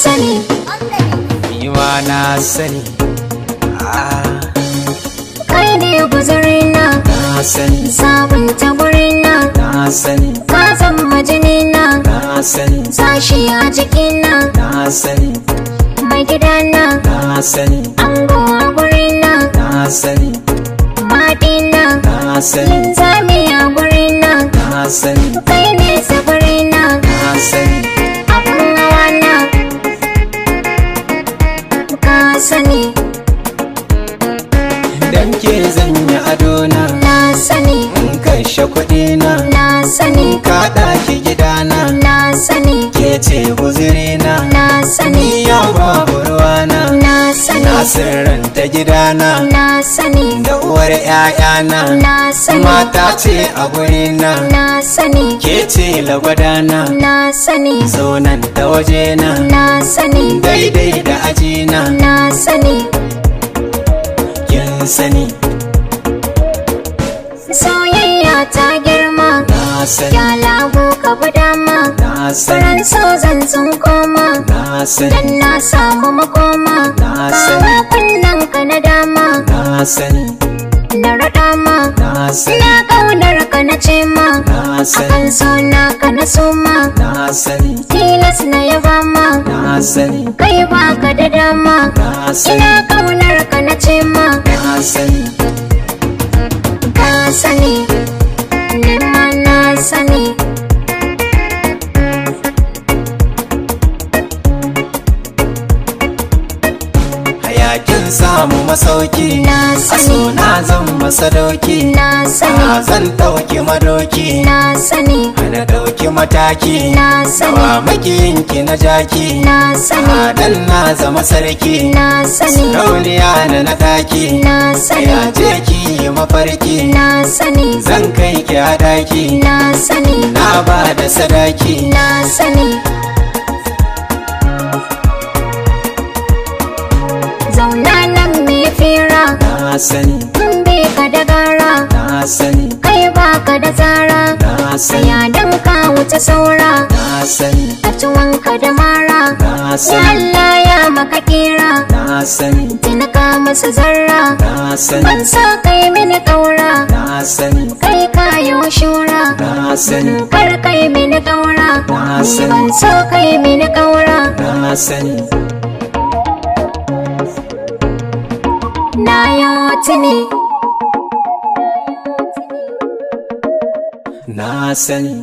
sani. Ni ma na sani. Ah, Kai ne guzurina, na sani. Sabunta gurina, Na sani. Ka zama jinina, Na sani. Sashi a jikina, Na sani. Mai gidana, Na sani. Ango a gurina, Na sani. Madina, Na sani. Linzami a gurina, Na sani. Kai ne sabarina, Na sani. Abun hawana. Ka sani, Dan ke zan yi adona, na sani, in kashe kuɗina, na sani, kaɗa ki gidana, na sani, ke ce guzurina, na sani, ni yau babu ruwana, na sani, na sirranta gidana, na sani, da uwar 'ya'yana, na sani, mata ce a gurina, na sani, ke ce lagwadana, na sani, zonan ta wajena, na sani, daidai da ajina, na sani. Kin sani. Soyayya ta girma, Na sani. Ya lagu ka bi dama, Na sani. Furan so zan sun koma, Na sani. Dan na samu makoma, Na sani. Kawo kunnen ka na dama, Na sani. Na raɗa ma, Na sani. Na ƙaunar ka na ce ma, Na sani. Akan so na ka na soma, Na sani. Tilas na yaba ma, Na sani. Kai baka da dama, Na sani. Ina ƙaunar ka na ce ma, Na sani. Ka sani, ni ma na sani. Hayakin samu masauki, Na a sani. so na zan masadauki, Na sani, a zan ɗauki madoki, na sani, na ɗauki mataki, na sani, wa makiyinki na jaki, na sani, a dan na zama sarki, na sani, sarauniya na na ɗaki, na sani, ya je ki yi mafarki, na sani, zan kai ki a ɗaki, na sani, na ba da sadaki. Na sani. Zauna nan mai fira, Na sani. In bai ka da gara, Na sani. Kai baka da tsara, Na sani. Tsaya don ka wuce saura, Na sani. A ciwonka da mara, Na Ya sani. Allah ya maka kira, Na sani. Tinka masa zarra, Na sani. Ban so kai mini kaura, Na sani. Kai kayo shura, Na sani. Kar kai mini kaura, Na Ni sani. ban so kai mini kaura. Na sani. Na yo tuni. Na sani.